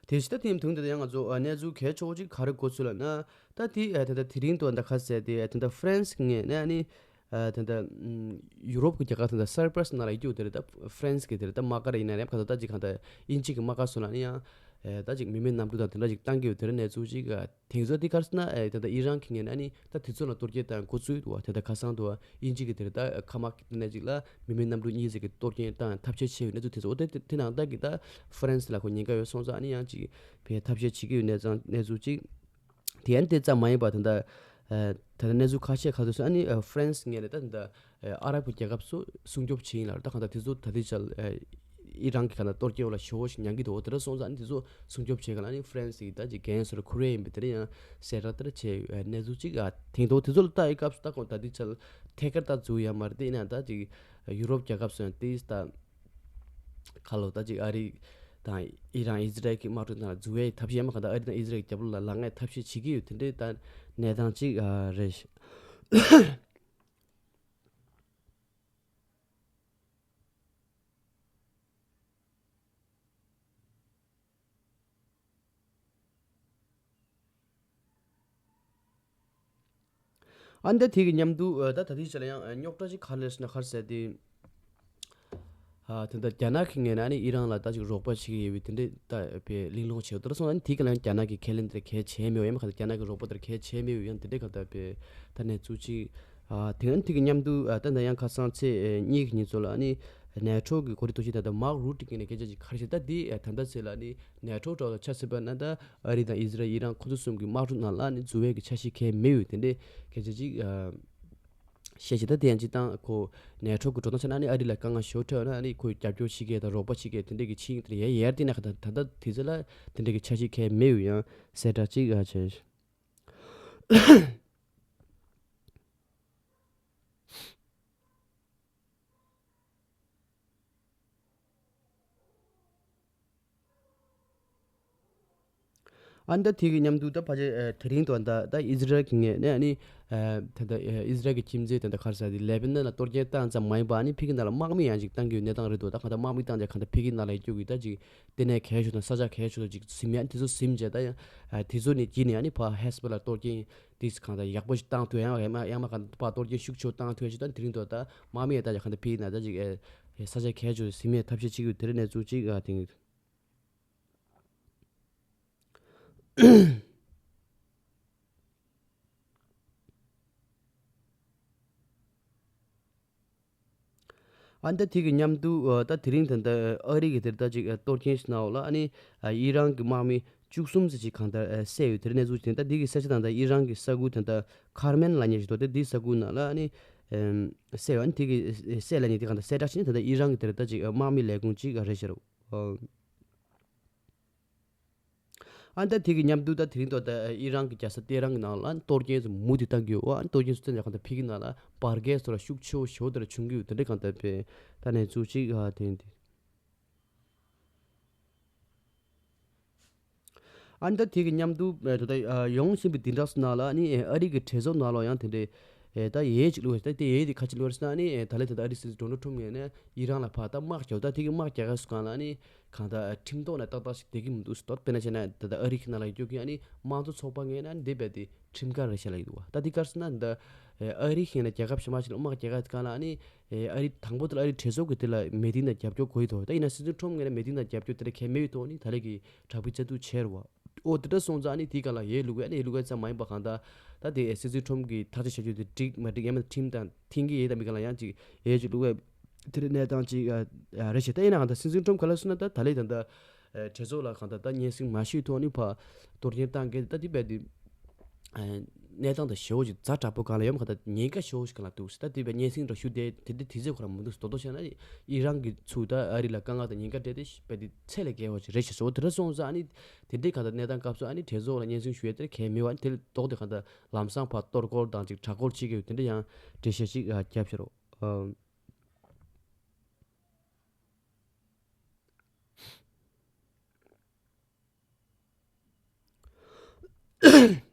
དེ་བཞིན་ད་དེའི་དུས་འདི་ཡང་ང་ཚོ་ཨ་གནས་ཚུལ་གལ་ཆེ་བོ་ཅིག་ག་རེ་གོ་ཚུལ་ལབ་ན། ད་དེ་ཨ་ད་ད་དེ་རིང་དུ་ད་ག་ཟེར་དེ་ཨ་ད་ད་ཧྥ་རན་སི་ངོས་ནས་ཨ་ནི་ཨ་ད་ད་ཡུ་རོབ་ཀྱི་རྒྱལ་ཁབ་ད་ད་སར་པ་སི་ནང་ལ་ཡོད་རྒྱུ་དེ་རེད། ད་ཧྥ་རན་སི་གི་དེ་རེད། ད་དམག་སྒར་ཡིན་ན་རེད། ག་ད་ད་ཅིག་གང་ད་དབྱིན་ཇི་གི་དམག་སྒར་སོགས་ལ་ནི་ཡང་ཨ་ད་ཅིག་མི་མེད་གནམ་གྲུ་དང་དེ་འདྲ་ཅིག་བཏང་གི་ཡོད། དེ་རེད་གནས་ཚུལ་ཅིག་ཨ། དེང་སང་དེ་ག་རེ་ཟེར་ན་ཨེ་ད་ལྟ་ཨི་རན་གྱི་ངོས་ནས་ཨ་ནི་ད་དེ་ཚོ་ལ་གཏོར་སྐྱོན་བཏང་འགོ་ཚུགས་འདུག་བ། དེ་ད་ཁ་སང་དུ་དབྱིན་ཇི་གི་དེ་རེད། ད་མཁའ་དམག་གི་ནས་ཅིག་ལ་མི་མེད་གནམ་གྲུ་གཉིས་ཙམ་གྱི་གཏོར་སྐྱོན་བཏང་ཐབས་ཤེས་བྱས་ཡོད་གནས་ཚུལ་དེ་ཚོ། འོ་དེ་དེ་དེ་ནང་ལྟར་གྱི་ད་ཧྥ་རན་སི་ལ་ཁོ་ཉེན་ཁ་ཡོད་སོང་ཙང་ཨ་ནི་ཡང་ཅིག་བས་ཐབས་ཤེས་བྱེད་ཀྱི་ཡོད་གནས་ཚང་གནས་ཚུལ་ཅིག། དེ་ཡང་དེ་ཙམ་མ་ཡིན་པ་ད་ལྟ་ཨེ་ད་ལྟ་གནས་ཚུལ་ཁ་ཤས་ཁ་ཐུག་སོང་ཨ་ནི་ཨེ་ཧྥ་རན་སི་ངོས་ནས་ད་ད་ལྟ་ཨེ་ཨ་རབ་ཀྱི་རྒྱལ་ཁབ་ཚོ་སྲུང་སྐྱོབ་བྱེད་ཡིན་ལབ་རེད། ད་གང་ལྟར་དེ་ཚོ་ད་ལྟའི་ཆར་ཨེ་ཨི་རན་གྱི་གང་ལྟར་གཏོར་སྐྱོན་འོག་ལ་ཞེ་པོ་ཞིག་མྱངས་ཀྱི་འདུག་འོ་དེ་འདྲ་སོང་ཙང་ཨ་ནི་དེ་ཚོ་སྲུང་སྐྱོབ་བྱེད་ག་ལ་ཨ་ནི་ཧྥ་རན་སི་གི་ད་ཅིག་འགན་སོ་ར་ཁུར་ཡ་ཡིན་པ་དེ་འདྲ་ཡང་གསལ་བསྒྲགས་དེ་འདྲ་བྱས་ཡོད། ཨེ་གནས་ཚུལ་ཅིག་ཨ་དེང་ཐོག་དེ་ཚོ་ལ་ལྟ་ཡི་སྐབས་སུ་ད་ཁོང་ད་ལྟའི་ཆར་ཐད་ཀར་ད་འཛུལ་ཡ་མ་རེད། དེ་ཡིན་ན་ད་ཅིག་ཡུ་རོབ་རྒྱལ་ཁབ་སོགས་ཡང་དེ་ད་ཁ་ལོ་ད་ཅིག་ཨ་རི་དང་ཨི་རན་ཨི་ཟི་རལ་གྱི་དམག་འཁྲུག་ནང་འཛུལ་བའི་ཐབས་ཤེས་མ་གང་ལྟར་ཨ་རི་དང་ཨི་ཟི་རལ་གྱི་རྒྱབ་ལོགས་ལ་ལངས་ཡའི་ཐབས་ཤེས་བྱེད་ཀྱི་ཡོད། དེ་འདྲའི་ད་གནས་སྟངས་ཅིག་ཨ་རེད། ཨ་ནི་ད་དེ་གི་མཉམ་དུ་ཨ་ད་ད་ལྟའི་ཆ་ལ་ཡང་ཨ་རྙོག་དྲ་ཅིག་ག་རེ་སླེབས་སོང་ན་ག་རེ་ཟེར་དེ། ཨ་ད་ལྟ་རྒྱ་ནག་གི་ངོས་ནས་ཨ་ནི་ཨི་རན་ལ་ད་ཅིག་རོགས་པ་བྱེད་ཀྱི་ཡོད་པའི་དེ་འདྲའི་ད་དཔེ་གླེང་སློང་བྱས་ཡོད། དེ་འདྲ་སོང་ཙང་ཨ་ནི་དེ་ག་ལ་ཡང་རྒྱ་ནག་གི་ཁས་ལེན་དེར་གལ་བྱས་མེད་པ། ཡང་མ་གང་ལྟར་རྒྱ་ནག་གི་རོགས་པ་དེར་གལ་བྱས་མེད་པའི་ཡང་དེ་འདྲའི་ག་ད་དཔེ་ད་གནས་ཚུལ་ཅིག་ཨ་དེ་ཨ་ནི་དེ་གི་མཉམ་དུ་ཨ་ད་ད་ཡང་ཁ་སང་ཚེས་ཨེ་གཉིས་ཀྱི་ཉིན་ཚོ་ལ་ཨ་ནི་ནེ་ཊོ་གི་འགོ་ཁྲིད་གཏོང་བྱེད་ད་ད་མཱག་རུ་ཊི་གི་ངོས་ནས་སྐད་ཆ་ཅིག་ག་རེ་བཤད། ད་འདི་ཨ་ད་ལྟ་ཚེས་ལ་ཨ་ནི་ནེ་ཊོ་འདྲ་བོ་ཆ་མཚོན་པ་ན་ད་ཨ་རི་དང་ཨི་ཟི་རལ་ཨི་རན་ཁོ་ཚོ་གསུམ་གྱི་དམག་འཁྲུག་ནང་ལ་ཨ་ནི་འཛུལ་བའི་གི་འཆར་གཞི་གང་ཡང་མེད་ཡོད། དེ་འདྲའི་སྐད་ཆ་ཅིག་ཨ་བཤད་བྱས། ད་དེ་ཡང་སྤྱིར་བཏང་ཁོ་ནེ་ཊོ་གི་འགྲོ་སྟངས་ཆ་ན་ཨ་ནི་ཨ་རི་ལ་དཀའ་ངལ་ཞེ་པོ་འཕྲད་ཡོད་ན་ཨ་ནི་ཁོས་རྒྱབ་སྐྱོར་བྱེད་མཁན་དང་རོགས་པ་བྱེད་མཁན་དེ་འདྲའི་གི་ཆིངས་དེ་ཡར་ཡར་བཏིང་ན་ག་ད་ད་ལྟ་དེ་ཚོ་ལ་དེ་འདྲའི་གི་འཆར་གཞི་གང་ཡང་མེད་ཡོད། ཡང་གསལ་བསྒྲགས་ཅིག་ཨ་བྱས། ཨ་ནི་ད་དེ་གི་མཉམ་དུ་ད་ཕལ་ཆེར་ཨ་དེ་རིང་དུ་ད་ད་ཨི་ཟི་རལ་གྱི་ངོས་ནས་ཨ་ནི་ཨ་ད་ད་ཨ་ཨི་ཟི་རལ་གྱི་ཁྱིམ་མཚེས་ད་ད་ག་རེ་ཟེར་དེ་ལེ་བྷ་ནན་ལ་གཏོར་སྐྱོན་བཏང་ཙམ་མ་ཡིན་པ་ཨ་ནི་ཕ་གི་ནང་ལ་དམག་མི་ཡང་ཅིག་བཏང་གི་ཡོད་གནས་སྟངས་རེད་འདུག་ད་གང་ལྟར་དམག་མི་བཏང་རྗེས་གང་ལྟར་ཕ་གི་ནང་ལ་ཡོད་རྒྱུ་གི་ད་ཅིག་ལྟེ་གནས་གལ་ཆེ་དང་ས་ཆ་གལ་ཆེ་དང་ཅིག་ཟིན་ཡ་ཨ་ནི་དེ་ཚོ་ཟིན་རྗེས་ད་ཡང་ཨ་དེ་ཚོ་ནས་རྗེས་ནས་ཨ་ནི་ཕར་ཧེ་ཟི་བྷོ་ལ་གཏོར་སྐྱོན་དེ་གང་ལྟར་ཡག་པོ་ཞིག་བཏང་ཐུབ་ཡང་ཡང་མ་ཡང་མ་གང་ལྟར་ཕར་གཏོར་སྐྱོན་ཤུགས་ཆེ་བོ་བཏང་ཐུབ་ཡ་ཞིག་ད་དེ་རིང་དུ་ད་དམག་མི་ཡང་ད་ཡང་གང་ལྟར་ཕ་གི་ནང་ད་ཅིག་ཨ་ས་ཆ་གལ་ཆེ་ཟིན་མེད་ཐབས་ཤེས་བྱེད་ཀྱི་ཡོད། དེ་རིང་གནས་ཚུལ་ཅིག་ཨ་དེ། ཨ་ནི་ད་དེ་གི་མཉམ་དུ་ཨ་ད་དེ་རིང་ད་ལྟ་ཨ་རི་གི་དེར་ད་ཅིག་ཨ་གཏོར་སྐྱོན་ཞིག་གནང་འོག་ལ་ཨ་ནི་ཨ་ཨི་རན་གི་དམག་མི་བཅུ་གསུམ་ཙམ་ཅིག་གང་ལྟར་ཨ་བསད་ཡོད། དེ་རིང་གནས་ཚུལ་ཅིག་ད་དེ་གི་ས་ཆ་དང་ད་ཨི་རན་གི་ས་ཁུལ་ད་ལྟ་ཁར་མན་ལབ་མཁན་ཞིག་འདུག་དེ་དེའི་ས་ཁུལ་ནང་ལ་ཨ་ནི་ཨ་བསད་ཡོད། ཨ་ནི་དེ་གི་བསད་ལབ་མཁན་དེ་གང་ལྟར་གསལ་བསྒྲགས་བྱས་ནས་ད་ལྟ་ཨི་རན་གི་དེར་ད་ཅིག་ཨ་དམག་མི་ལས་ཁུངས་ཅིག་ཨ་རེད་ཤག་རོ། ཨ། ཨ་ནི་ད་དེ་གི་མཉམ་དུ་ད་དེ་རིང་ཐོག་ད་ཨི་རན་གྱི་རྒྱལ་ས་ཏེ་རན་གྱི་ནང་ལ་གཏོར་སྐྱོན་ཚོ་མུ་མཐུད་བཏང་གི་ཡོད། ཨ་ནི་གཏོར་སྐྱོན་ཚོ་བཏང་ཙང་གང་ལྟར་ཕ་གི་ནང་ལ་འབར་གས་ཚོ་ལ་ཤུགས་ཆེ་བོ་ཞེ་པོ་དེ་འདྲ་བྱུང་གི་ཡོད། དེ་འདྲ་གང་ལྟར་དཔེ་ད་གནས་ཚུལ་ཅིག་ཨ་དེ་འདི། ཨ་ནི་ད་དེ་གི་མཉམ་དུ་ཨ་ད་ལྟ་ཨ་ཡོང་བཞིན་པའི་བདུན་ཕྲག་ཚོ་ནང་ལ་ཨ་ནི་ཨ་རི་གི་གྲོས་ཚོགས་ནང་ལ་ཡང་དེ་འདྲའི་ ཨེ་ད་ཡས་ཅིག་བླུགས་ཡོད། ད་དེ་ཡས་དེ་ཁ་ཅིག་བླུགས་ཡོད་ཟེར་ན་ཨ་ནི་ཨེ་ད་ལས་ད་ལྟ་ཨ་རིའི་སྲིད་འཛིན་ཌོ་ནལ་ཊམ་ངོས་ནས་ཨི་རན་ལ་ཕར་ད་དམག་རྒྱག་ད་དེ་གི་དམག་རྒྱག་ག་སུ་གང་ལ་ཨ་ནི་གང་ད་ཁྲིམས་ཐོག་ནས་ཏག་ཏག་ཞིག་བསྡད་ཀྱི་མི་འདུག་ཟེར། ད་དཔེར་ན་བྱས་ན་ད་ལྟ་ཨ་རི་གི་ནང་ལ་ཡོད་རྒྱུ་གི་ཨ་ནི་དམངས་གཙོ་ཚོགས་པ་ངོས་ནས་ཨ་ནི་དེ་རྦད་དེ་ཁྲིམས་འགལ་རེད་བཤད་ལ་ཡོད་འདུག་བ། ད་དེ་ག་རེ་ཟེར་ན་ད་ཨེ་ཨ་རི་ཞིག་ནས་རྒྱལ་ཁབ་གཞན་པ་ཞིག་ལ་དམག་རྒྱག་ག་སུ་གང་ལ་ཨ་ནི་ཨེ་ཨ་རི་དང་པོ་དེ་ལ་ཨ་རི་གྲོས་ཚོགས་ཀྱི་དེ་ལ་མི་ཊིང་དང་རྒྱབ་སྐྱོར་དགོས་ཡོད་དོ། ད་ཡིན་ན་སྲིད་འཛིན་ཊམ་ངོས་ནས་མི་ཊིང་དང་རྒྱབ་སྐྱོར་དེ་འདྲ་གང་ཡང་མེད་ཡོད་དོ། ཨ་ནི་ད་ལས་ཀྱི་དྲག་པོའི་བཙན་འཛུལ་བྱས་རེད་བ། ཨོ་དེ་འདྲ་སོང་ཙང་ཨ་ནི་དེའི་སྒང་ལ་ཡས་བླུགས་ཡས་ཨ་ནི་ཡས་བླུགས་ཡས་ཙམ་མ་ཡིན་པ་གང་ལྟར་ད་དེ་སྲིད་འཛིན་ཊམ་གྱིས་ཐག་གཅོད་བྱ་རྒྱུ་དེ་འགྲིག་མ་འགྲིག་ཡང་མིན་ཁྲིམས་དང་མཐུན་གྱི་ཡོད་དམ་མེད་ག་ལ་ཡང་ཅིག་ཡས་ཅིག་བླུགས་ཡས་དེ་འདྲའི་གནས་སྟངས་ཅིག་ཨ་ཨ་རེད་ཤག། ད་ཡིན་ན་གང་ལྟར་སྲིད་འཛིན་ཊམ་ག་ལ་སོང་ན་ད་ད་ལས་ད་ལྟ་ཨ་གྲོས་ཚོགས་ལ་གང་ལྟར་ད་སྙན་སེང་མ་ཞུས་ཐོག་ནས་ཕར་གཏོར་སྐྱོན་བཏང་གི་ད་དེ་རྦད་དེ་ཨ་གནས་སྟངས་དང་ཞེ་པོ་ཅིག་ཛ་དྲག་པོ་གང་ལ་ཡོད་མ་གང་ལྟར་ཉེན་ཁ་ཞེ་པོ་ཞིག་གང་ལ་འདུག་ཟེར། ད་དེ་རྦད་སྙན་སེང་ར་ཞུ་བསྡད་དེ་འདྲ་དུས་ཚོད་ཁོ་རང་མི་འདུག་ཟེར། མདོར་བསྡུས་བཤད་ན་ཨི་རན་གྱི་ཚུར་ད་ཨ་རི་ལ་དཀའ་ངལ་དང་ཉེན་ཁ་སྤྲད་དེ་རྦད་དེ་ཚད་ལས་བརྒལ་བ་ཞིག་རེད་ཤག་ཟེར། འོ་དེ་འདྲ་སོང་ཙང་ཨ་ནི་དེ་འདྲའི་གང་ལྟར་གནས་སྟངས་སྐབས་སུ་ཨ་ནི་གྲོས་ཚོགས་ལ་སྙན་སེང་ཞུ་ཡས་དེ་གལ་མེད་པ་ཨ་ནི་དེ་ལ་ལྡོག་སྟེ་གང་ལྟར་ལམ་སང་ཕར་གཏོར་རྒོལ་དང་ཅིག་དྲག་རྒོལ་བྱེད་ཀྱི་ཡོད་དེ་འདྲ་ཡང་འགྲེལ་བཤད་ཅིག་ཨ་བརྒྱབ་ཤག་རོགས། ཨ།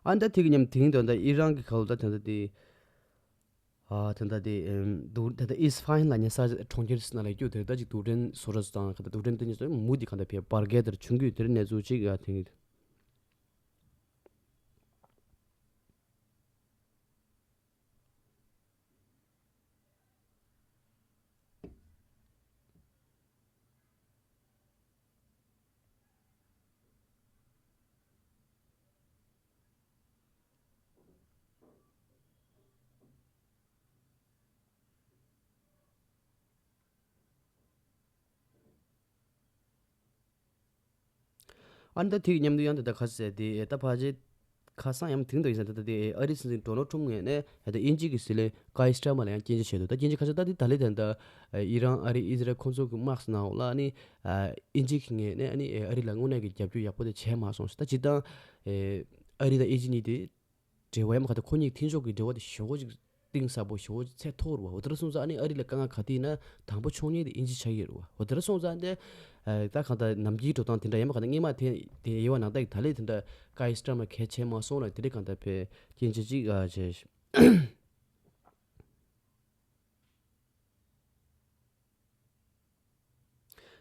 ཨ་ནི་ད་དེ་གི་མཉམ་དེ་རིང་ད་ལྟ་ཨི་རན་གྱི་ཁ་ལོ་ད་ད་ལྟ་དེ་ཨ་ད་ལྟ་དེ་ཨམ་དུ་ད་ལྟ་ཨིས་ཧྥ་ཧན་ལབ་མཁན་ས་གྲོང་ཁྱེར་ནང་ལ་ཡོད་དེ་ད་ཅིག་རྡུལ་ཕྲན་བཟོ་གྲྭ་ཚོ་དང་ད་ལྟ་རྡུལ་ཕྲན་དེ་ཉིད་ཚོ་མུ་མཐུད་གང་ལྟར་ཕར་འབར་གས་དེ་འདྲ་བྱུང་གི་ཡོད་དེ་འདྲའི་གནས་ཚུལ་ཅིག་ཨ་དེ་རིང་། ཨ་ནི་ད་དེ་གི་མཉམ་དུ་ཡང་ད་ལྟ་ཁ་ཟས་དེ་ད་ཕལ་ཆེར་ཁ་སང་ཡང་དེ་རིང་ད་ཡིན་ས་ད་ལྟ་དེ་ཨ་རིའི་སྲིད་འཛིན་ཌོ་ནལ་ཊམ་ངོས་ནས་ད་ལྟ་དབྱིན་ཇི་གི་སྲིད་བློན་ཀའི་སི་ཊར་མར་ལ་ཡང་སྐྱོན་བརྗོད་བྱས་འདུག་ད་སྐྱོན་བརྗོད་ཁ་ཤས་ད་དེ་ད་ལྟ་ད་ལྟ་ཨི་རན་ཨ་རི་ཨི་ཟི་རལ་ཁོང་ཚོ་གི་དམག་སྣ་འོག་ལ་ཨ་ནི་དབྱིན་ཇི་གི་ངོས་ནས་ཨ་ནི་ཨ་རི་ལ་དངོས་གནས་ཀྱི་རྒྱབ་སྐྱོར་ཡག་པོ་དེ་བྱས་མ་སོང་ཟེར། ད་སྤྱིར་བཏང་ཨ་རི་དང་དབྱིན་ཇི་གཉིས་དེ་འབྲེལ་བ་ཡང་མ་ག་ད་ཁོ་གཉིས་མཐུན་ཕྱོགས་ཀྱི་འབྲེལ་བ་དེ་ཞེ་པོ་ཅིག་གཏིང་ཟབ་པོ་ཞེ་པོ་ཅིག་ཚད་མཐོ་རུ་བ། འོ་དེ་འདྲ་སོང་ཙང་ཨ་ནི་ཨ་རི་ལ་དཀའ་ངལ་ག་དེ་ཡིན་ན་དང་པོ་ཕྱོགས་གཉིས་དེ་དབྱིན་ཇི་ཆགས་ཀྱི་རེད་བ། འོ་དེ་འདྲ་སོང་ཙང་དེ་ད་གང་ལྟར་ནམ་རྒྱུན་འགྲོ་སྟངས་དེ་འདྲ་ཡང་མ་ག་ད་སྔོན་མ་དེ་དེ་ཡེ་བ་ནང་ལྟར་གྱི་ད་ལས་དེ་འདྲ་ཀའི་སི་ཊར་མར་གལ་ཆེ་མ་སོང་ལ་དེ་འདྲ་གང་ལྟར་བས་སྐྱོན་བརྗོད་ཅིག་ཨ་བྱས།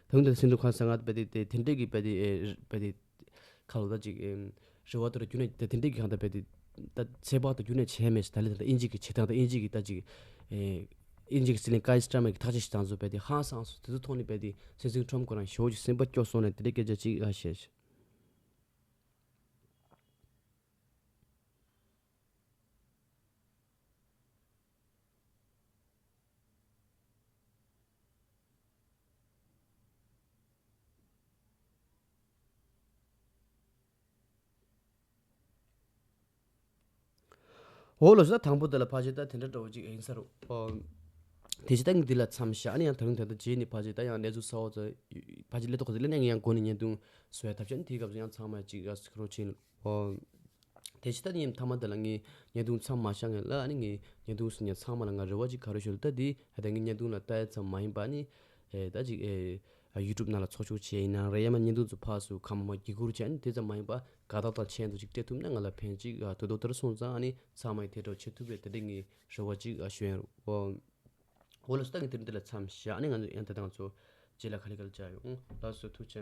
ད་རུང་དེ་སེམས་ཚོར་ཁ་སང་ང་བས་དེ་དེ་དེ་འདྲས་ཀྱི་བས་དེ་ཨེ་བས་དེ་ཁ་ལོ་ད་ཅིག་ཨེམ་རེ་བ་དོར་རྒྱུ་ནས་དེ་དེ་འདྲས་ཀྱི་གང་ལྟར་བས་དེ་ད་ཚད་དཔག་ཏུ་རྒྱུ་ནས་བྱས་མེད་ད་ལས་ད་ལྟ་དབྱིན་ཇི་གི་བྱེད་སྟངས་ད་དབྱིན་ཇི་གི་ད་ཅིག་ཨེ་དབྱིན་ཇི་གི་སྲིད་བློན་ཀའི་སི་ཊར་མར་གི་ཐག་གཅོད་བྱེད་སྟངས་ཚོ་བས་དེ་ཧང་སངས་སོང་། དེ་ཚོ་ཐོག་ནས་བས་དེ་སེམས་ཚོར་ཁྲོམ་ཁོ་རང་ཞེ་པོ་ཅིག་སེམས་པ་སྐྱོ་སོང་ནས་དེ་འདྲས་སྐད་ཆ་ཅིག་ཨ་བཤད། འོ་ལགས་སོ། ད་དང་པོ་དེ་ལ་ཕལ་ཆེར་ད་དེ་འདྲ་འདྲ་བོ་ཅིག་ཡིན་ས་རེད། ཨོ། དེ་བཞིན་ད་ངས་འདི་ལ་མཚམས་བཞག་ཨ་ནི་ཡང་ད་རུང་ད་ལྟ་རྗེས་ནས་ཕལ་ཆེར་ད་ཡང་གནས་ཚུལ་གསར་པ་ཚོ་ཕལ་ཆེར་སླེབས་ཐུབ་ག་ཚོད་སླེབས་ན་ངས་ཡང་འགོ་ནས་བརྙན་ཐུང་བཟོ་ཡ་ཐབས་ཤེས་ཨ་ནི་དེའི་སྐབས་སུ་ཡང་ཚང་མ་ཅིག་ཨ་སྐྱོར་རོགས་བྱེད། ཨོ། དེ་བཞིན་ད་ནི་མཐའ་མ་དེ་ལ་ངས་བརྙན་ཐུང་མཚམས་མ་བཞག་ངེས་ལ་ཨ་ནི་ངས་བརྙན་ཐུང་གཟིགས་མཁན་ཚང་མ་ལ་ང་རེ་བ་ཅིག་ག་རེ་ཞུ་ལ་ད་འདི་ད་ངས་བརྙན་ཐུང་ལ་ལྟ་ཡ་ཙམ་མ་ཡིན་པ་ཨ་ནི་ཨེ་ད་ཅིག་ཨེ་ཡུ་ཊུབ་ནང་ལ་ཚོགས་ཞུགས་བྱས་ཡིན་ན་རེད། ཡང་མ་བརྙན་ཐུང་ཚོ་ཕར་ཚུར་གང་མང་བརྒྱུད་བསྐུར་བྱས་ཨ་ནི་དེ་ཙམ་མ་ཡིན་པ་དགའ་རྟགས་དང་ཆེད་དུ་ཅིག་སྤྲད་ཐུབ་ན་ང་ལ་ཕན་ཅིག་ཨ་དོ་དོ་དེར་སོང་ཙང་ཨ་ནི་ཚང་མ་ཡི་དེ་འདྲ་བྱེད་ཐུབ་པའི་དེ་འདྲ་ངས་རེ་བ་ཅིག་ཨ་ཞུ་ཡ་རེད། འོ་ལགས་སོ། ད་ངས་དེ་རིང་འདི་ལ་མཚམས་བཞག་ཨ་ནི་ང་ཚོ་ཡང་ད་ལྟ་ང་ཚོ་རྗེས་ལ་ག་ལེ་ག་ལེ་བྱ་ཡོང་། ལགས་སོ། ཐུགས་རྗེ་ཆེ།